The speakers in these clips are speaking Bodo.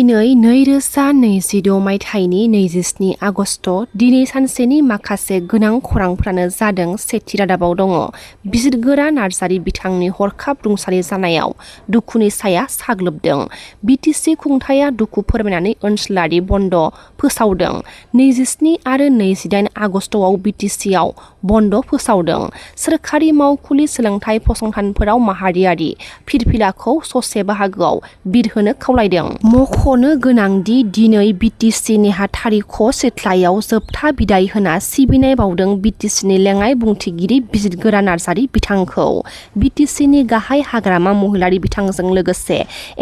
दिनै 2026 मायथाइनि 27 आगस्ट दिनै सानसेनि माखासे गोनां खौरांफ्रानो जादों। सेथि रादाबाव दङ बिजिरगोरा नार्जारि बिथांनि हरखाब रुंसारि जानायाव दुखुनि साया साग्लोबदों। बिटिसि खुंथाया दुखु फोरमायनानै ओनसोलारि बन्द फोसावदों। 27 आरो 28 आगस्टआव बिटिसिआव बन्द फोसावदों। सोरखारि मावखुलि सोलोंथाइ फसंथानफोराव माहारियारि फिरफिलाखौ ससे बाहागोआव बिरहोनो खावलायदों। मख'नो गोनांदि दिनै बिटिसि नेहाथारि सिथ्लायाव जोबथा बिदाय होना सिबिनाय बावदों बिटिसिनि लेङाइ बुंथिगिरि बिजिरगोरा नार्जारि बिथांखौ। बिटिसिनि गाहाय हाग्रामा महिलारि बिथांजों लोगोसे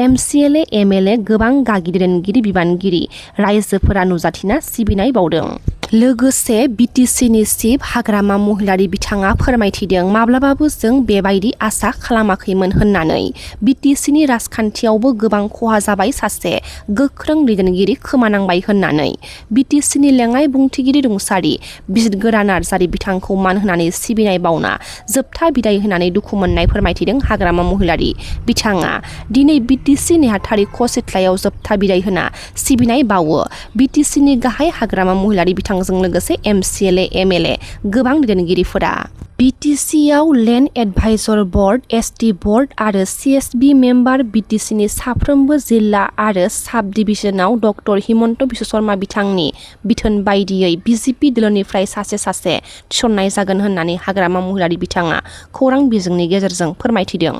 MCLA MLA गोबां गागि दैदेनगिरि बिबानगिरि रायजोफोरा नुजाथिना सिबिनाय बावदों। लोगोसे बिटिसिनि चिफ हाग्रामा महिलारि बिथाङा फोरमायथिदों माब्लाबाबो जों बेबायदि आसा खालामाखैमोन होननानै। बिटिसिनि राजखान्थियावबो गोबां खहा जाबाय, सासे गोख्रों दैदेनगिरि खोमानांबाय होननानै। बिटिसिनि लेङाइ बुंथिगिरि रुंसारि बिजिरगोरा नार्जारि बिथांखौ मान होनानै सिबिनाय बावना जोबथा बिदाय होनानै दुखु मोननाय फोरमायथिदों हाग्रामा महिलारि बिथाङा। दिनै बिटिसि नेहाथारि सिथ्लायाव जोबथा बिदाय होना सिबिनाय बावो बिटिसिनि गाहाय हाग्रामा महिलारि बिथांजों लोगोसे MCLA MLA गोबां दैदेनगिरिफोरा। बिटिसिआव land advisor board, ST board आरो CSB मेम्बार। बिटिसिनि साफ्रोमबो जिल्ला आरो साब डिभिजनाव डक्टर हिमन्त बिश्व शर्मा बिथांनि बिथोन बायदियै BJP दोलोनिफ्राय सासे सासे थिसननाय जागोन होननानै हाग्रामा महिलारि बिथाङा खौरां बिजोंनि गेजेरजों फोरमायथिदों।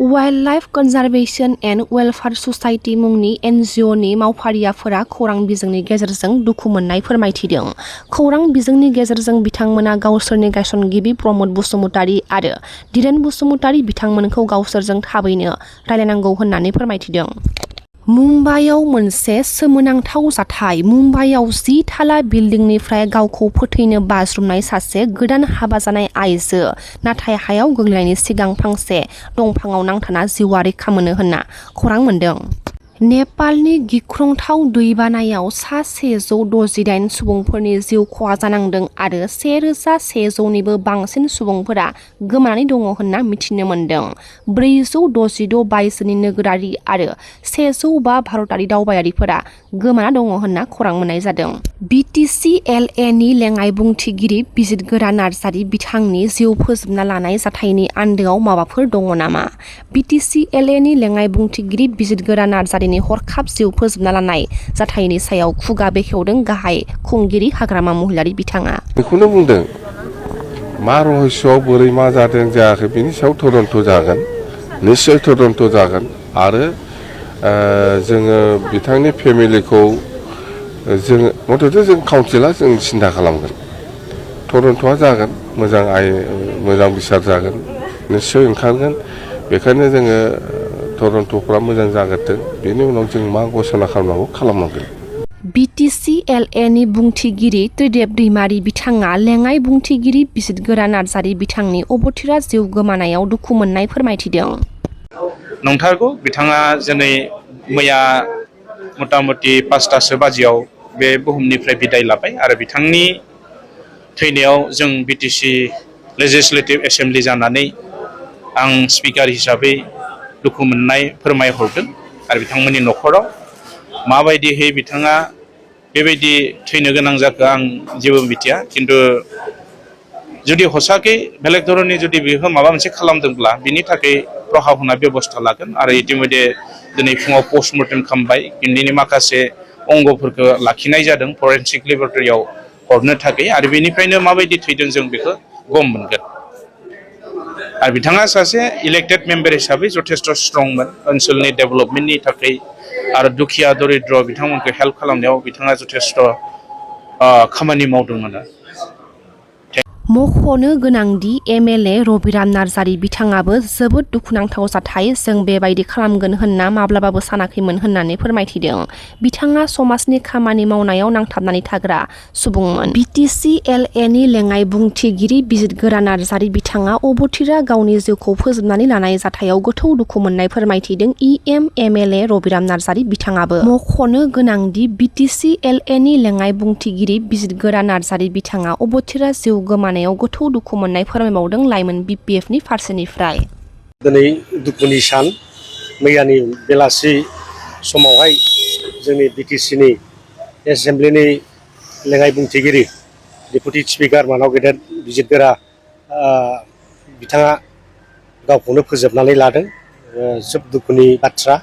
Wild life conservation and welfare society मुंनि NGOनि मावफारियाफोरा खौरां बिजोंनि गेजेरजों दुखु मोननाय फोरमायथिदों। खौरां बिजोंनि गेजेरजों बिथांमोना गावसोरनि गायसनगिरि प्रमद बसुमतारी आरो धीरेन बसुमतारी बिथांमोनखौ गावसोरजों थाबैनो रायलायनांगौ होननानै फोरमायथिदों। मुम्बाइआव मोनसे सोमोनांथाव जाथाय। मुम्बाइआव 10 थाला बिल्डिंनिफ्राय गावखौ फोथैनो बाज्रुमनाय सासे गोदान हाबा जानाय आइजो, नाथाय हायाव गोग्लैनायनि सिगां फांसे दंफाङाव नांथाना जिउआ रैखा मोनो होनना खौरां मोन्दों। नेपालनि गिख्रंथाव दैबानायाव सा 168 सुबुंफोरनि जिउ खहा जानांदों आरो 1100निबो बांसिन सुबुंफोरा गोमानानै दङ होनना मिथिनो मोन्दों। 466 बायजोनि नोगोरारि आरो 105 भारतारि दावबायारिफोरा गोमाना दङ होनना खौरां मोननाय जादों। बिटिसि LAनि लेङाइ बुंथिगिरि बिजिरगोरा नार्जारि बिथांनि जिउ फोजोबना लानाय जाथायनि आन्दोआव माबाफोर दङ नामा? बिटिसि LAनि लेङाइ बुंथिगिरि बिजिरगोरा नार्जारिनि हरखाब जिउ फोजोबना लानाय जाथायनि सायाव खुगा बेखेवदों गाहाय खुंगिरि हाग्रामा महिलारि बिथाङा। बेखौनो बुंदों मा रहस्यआव बोरै मा जादों जायाखै बिनि सायाव तदन्त जागोन, निश्चय तदन्त जागोन आरो जोङो बिथांनि फेमिलिखौ जोङो मथथे जों काउन्सिला जों सिन्था खालामगोन। तदन्तआ जागोन, मोजां बिसार जागोन, निश्चय ओंखारगोन। बेखायनो जोङो तदन्तफ्रा मोजां जाग्रोथों, बेनि उनाव जों मा घोषणा खालामनांगौ खालामनांगोन। बिटिसि LAनि बुंथिगिरि त्रिदेब दैमारि बिथाङा लेङाइ बुंथिगिरि बिजिरगोरा नार्जारि बिथांनि अबथिरा जिउ गोमानायाव दुखु मोननाय फोरमायथिदों। नंथारगौ, बिथाङा दिनै मैया मथा मथि 5टासो बाजियाव बे बुहुमनिफ्राय बिदाय लाबाय आरो बिथांनि थैनायाव जों बिटिसि लेजिस्लेटिभ एसेम्बलि जानानै आं स्पिकार हिसाबै दुखु मोननाय फोरमायहरदों आरो बिथांमोननि न'खराव माबायदिहै बिथाङा बेबायदि थैनो गोनां जाखो आं जेबो मिथिया, खिन्थु जुदि हसाकै बेलेग धरननि जुदि बेखौ माबा मोनसे खालामदोंब्ला बिनि थाखाय प्रहाब होना बेबस्था लागोन आरो इतिमध्य दिनै फुङाव पस्टमर्टेम खालामबाय। बिनि माखासे अंगफोरखौ लाखिनाय जादों फरेनसिक लेबरेटरियाव हरनो थाखाय आरो बेनिफ्रायनो माबायदि थैदों जों बेखौ गम मोनगोन। आरो बिथाङा सासे इलेक्टेड मेम्बार हिसाबै जथेस्थ स्ट्रंमोन ओनसोलनि डेभेलपमेन्टनि थाखाय आरो दुखिया दरिद्र बिथांमोनखौ हेल्प खालामनायाव बिथाङा जथेस्थ खामानि मावदोंमोन। मख'नो गोनांदि MLA रबिराम नार्जारि बिथाङाबो जोबोद दुखुनांथाव जाथाय, जों बेबायदि खालामगोन होनना माब्लाबाबो सानाखैमोन होननानै फोरमायथिदों। बिथाङा समाजनि खामानि मावनायाव नांथाबनानै थाग्रा सुबुंमोन। बिटिसि LAनि लेङाइ बुंथिगिरि बिजिरगोरा नार्जारि बिथाङा अबथिरा गावनि जिउखौ फोजोबनानै लानाय जाथायाव गोथौ दुखु मोननाय फोरमायथिदों। MLA रबिराम नार्जारि बिथाङाबो। मख'नो गोनांदि बिटिसि LAनि लेङाइ बुंथिगिरि बिजिरगोरा नार्जारि बिथाङा अबथिरा जिउ गोमानाय गोथौ दुखु मोननाय फोरमायबावदों लाइमोन BPFनि फारसेनिफ्राय। दिनै दुखुनि सान। मैयानि बेलासि समावहाय जोंनि बिटिसिनि एसेम्ब्लिनि लेङाइ बुंथिगिरि डेपुटि स्पिकार मानाव गेदेर बिजिरगोरा बिथाङा गावखौनो फोजोबनानै लादों जोबोद दुखुनि बाथ्रा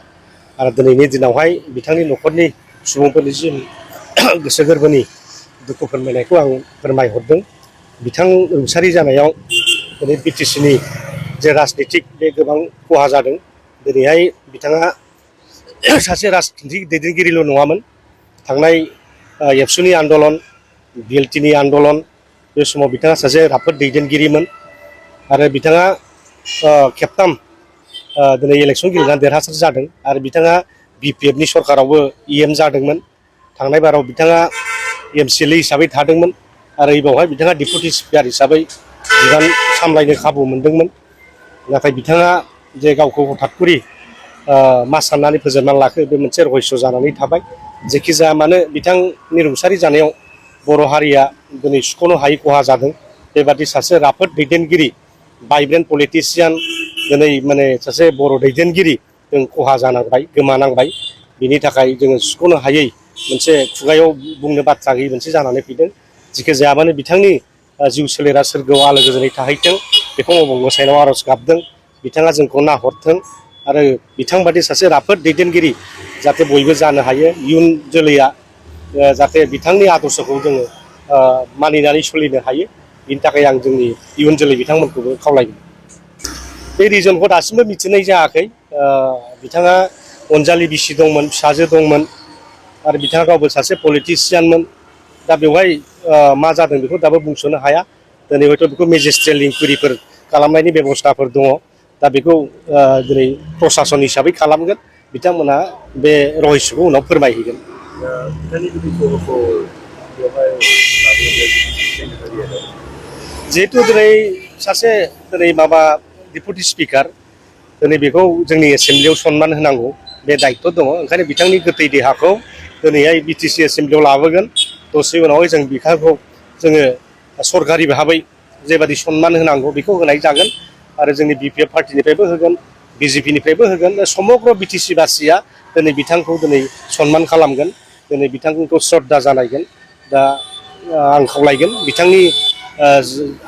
आरो दिनैनि दिनावहाय बिथांनि न'खरनि सुबुंफोरनिसिम गोसो गोरबोनि दुखु फोरमायनायखौ आं फोरमायहरदों बिथां रुंसारि जानायाव दिनै बिटिसिनि जे राजनितिक बे गोबां खहा जादों दिनैहाय बिथाङा सासे राजनितिक दैदेनगिरिल' नङामोन थांनाय एबसुनि आन्दलन बिएलटिनि आन्दलन बे समाव बिथाङा सासे राफोद दैदेनगिरिमोन आरो बिथाङा खेबथाम दिनै इलेक्सन गेलेनानै देरहासार जादों आरो बिथाङा बिपिएफनि सरकारावबो इएम जादोंमोन थांनाय बाराव बिथाङा एमसिएलए हिसाबै थादोंमोन आरो बेवहाय बिथाङा डेपुटि स्पिकार हिसाबै बिबान सामलायनो खाबु मोनदोंमोन नाथाय बिथाङा जे गावखौ हठात करि मा साननानै फोजोबनानै लाखो बे मोनसे रहस्य जानानै थाबाय जेखि जाया मानो बिथांनि रुंसारि जानायाव बर' हारिया दिनै सुख'नो हायै खहा जादों बेबादि सासे राफोद दैदेनगिरि भाइब्रेन्ट पलिटिसियान दिनै माने सासे बर' दैदेनगिरि जों खहा जानांबाय गोमानांबाय बिनि थाखाय जोङो सुख'नो हायै मोनसे खुगायाव बुंनो बाथ्रा गैयै मोनसे जानानै फैदों जिखि जाया मानो बिथांनि जिउ सोलेरा सोरगोआव आलो गोजोनै थाहैथों बेखौ गसाइनाव आर'ज गाबदों बिथाङा जोंखौ नाहरथों आरो बिथांबादि सासे राफोद दैदेनगिरि जाहाथे बयबो जानो हायो इयुन जोलैया जाहाथे बिथांनि आदर्शखौ जोङो मानिनानै सोलिनो हायो बिनि थाखाय आं जोंनि इयुन जोलै बिथांमोनखौबो खावलायगोन बे रिजनखौ दासिमबो मिथिनाय जायाखै बिथाङा अनजालि बिसि दंमोन फिसाजो दंमोन आरो बिथाङा गावबो सासे पलिटिसियानमोन दा बेवहाय मा जादों बेखौ दाबो बुंस'नो हाया दिनै हयथ' बेखौ मेजिस्ट्रेल इनकुवेरिफोर खालामनायनि बेब'स्थाफोर दङ दा बेखौ दिनै प्रसासन हिसाबै खालामगोन बिथांमोना बे रहस्यखौ उनाव फोरमायहैगोन जिहेतु दिनै सासे दिनै माबा डेपुटि स्पिकार दिनै बेखौ जोंनि एसेम्ब्लियाव सनमान होनांगौ बे दायित्व दङ ओंखायनो बिथांनि गोथै देहाखौ दिनैहाय बिटिसि एसेम्ब्लियाव लाबोगोन दसे उनावहाय जों बिथांखौ जोङो सरकारि भाबै जेबादि सनमान होनांगौ बेखौ होनाय जागोन आरो जोंनि बिपिएफ पार्टिनिफ्रायबो होगोन बिजेपिनिफ्रायबो होगोन समग्र बिटिसि बासिया दिनै बिथांखौ दिनै सनमान खालामगोन दिनै बिथांखौ श्रद्धा जानायगोन दा आं खावलायगोन बिथांनि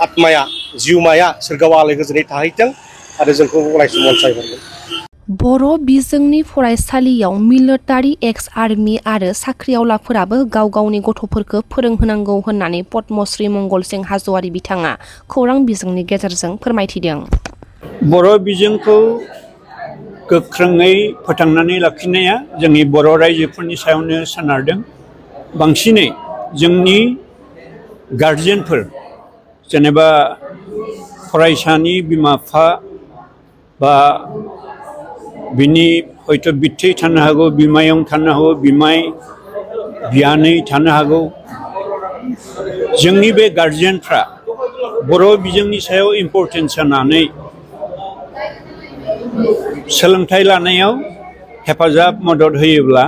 आत्माया जिउमाया सोरगोआव आलो गोजोनै थाहैथों आरो जोंखौ अरायसम अनसायहरगोन बर' बिजोंनि फरायसालियाव मिलिटारि एक्स आर्मि आरो साख्रिआवलाफोराबो गाव गावनि गथ'फोरखौ फोरोंहोनांगौ होननानै पद्मश्री मंगलसिं हाज'वारि बिथाङा खौरां बिजोंनि गेजेरजों फोरमायथिदों बर' बिजोंखौ गोख्रोङै फोथांनानै लाखिनाया जोंनि बर' रायजोफोरनि सायावनो सोनारदों बांसिनै जोंनि गारजेनफोर जेनेबा फरायसानि बिमा बिफा बा बिनि हयथ' बिबथै थानो हागौ बिमायं थानो हागौ बिमाय बियानै थानो हागौ जोंनि बे गारजेनफ्रा बर' बिजोंनि सायाव इम्परटेन्स होनानै सोलोंथाइ लानायाव हेफाजाब मदद होयोब्ला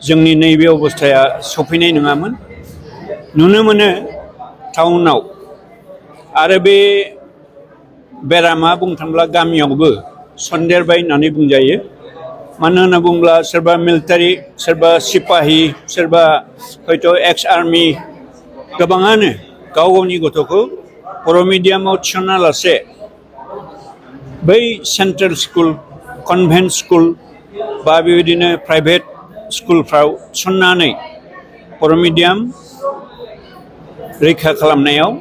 जोंनि नैबे अबस्थाया सफैनाय नङामोन नुनो मोनो टाउनाव आरो बे बेरामा बुंनो थांब्ला गामियावबो सन्देरबाय होननानै बुंजायो मानो होनना बुङोब्ला सोरबा मिलिटारि सोरबा सिपाहि सोरबा हयथ' एक्स आर्मि गोबाङानो गाव गावनि गथ'खौ बर' मिडियामाव थिसना लासे बै सेन्ट्रेल स्कुल कनभेन्ट स्कुल बा बेबायदिनो प्राइभेट स्कुलफ्राव थिसननानै बर' मिडियाम रैखा खालामनायाव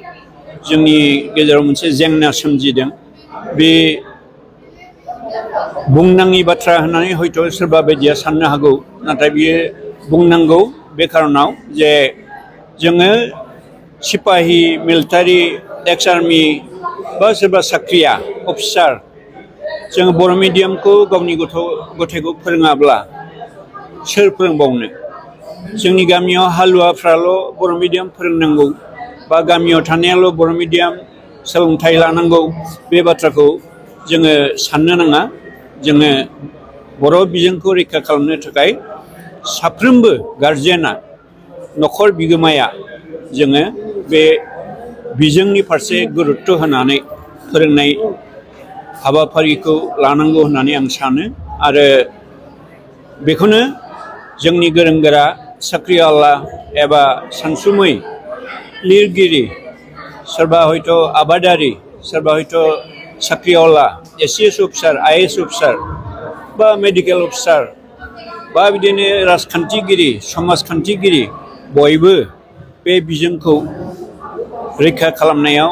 जोंनि गेजेराव मोनसे जेंना सोमजिदों बे बुंनाङि बाथ्रा होननानै हयथ' सोरबा बायदिया साननो हागौ नाथाय बियो बुंनांगौ बे खारनाव जे जोङो सिपाहि मिलिटारि एक्स आर्मि बा सोरबा साख्रिया अफिसार जोङो बर' मिडियामखौ गावनि गथायखौ फोरोङाब्ला सोर फोरोंबावनो जोंनि गामियाव हालुवाफ्राल' बर' मिडियाम फोरोंनांगौ बा गामियाव थानायाल' बर' मिडियाम सोलोंथाइ लानांगौ बे बाथ्राखौ जोङो साननो नाङा जोङो बर' बिजोंखौ रैखा खालामनो थाखाय साफ्रोमबो गारजेना न'खर बिगोमाया जोङो बे बिजोंनि फारसे गुरुत्त' होनानै फोरोंनाय हाबाफारिखौ लानांगौ होननानै आं सानो आरो बेखौनो जोंनि गोरों गोरा साख्रिआवला एबा सानसुमै लिरगिरि सोरबा हयथ' आबादारि सोरबा हयथ' साख्रिआवला एसिएस अफिसार आइएएस अफिसार बा मेडिकेल अफिसार बा बिदिनो राजखान्थिगिरि समाजखान्थिगिरि बयबो बे बिजोंखौ रैखा खालामनायाव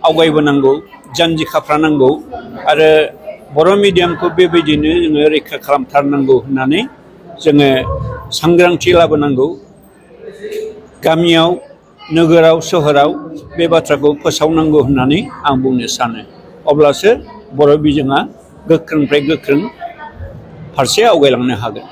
आवगायबोनांगौ जानजि खाफ्रानांगौ आरो बर' मिडियामखौ बेबायदिनो जोङो रैखा खालामथारनांगौ होननानै जोङो सांग्रांथि लाबोनांगौ गामियाव नोगोराव सोहोराव बे बाथ्राखौ फोसावनांगौ होननानै आं बुंनो सानो अब्लासो बर' बिजोङा गोख्रोंनिफ्राय गोख्रों फारसे आवगायलांनो हागोन।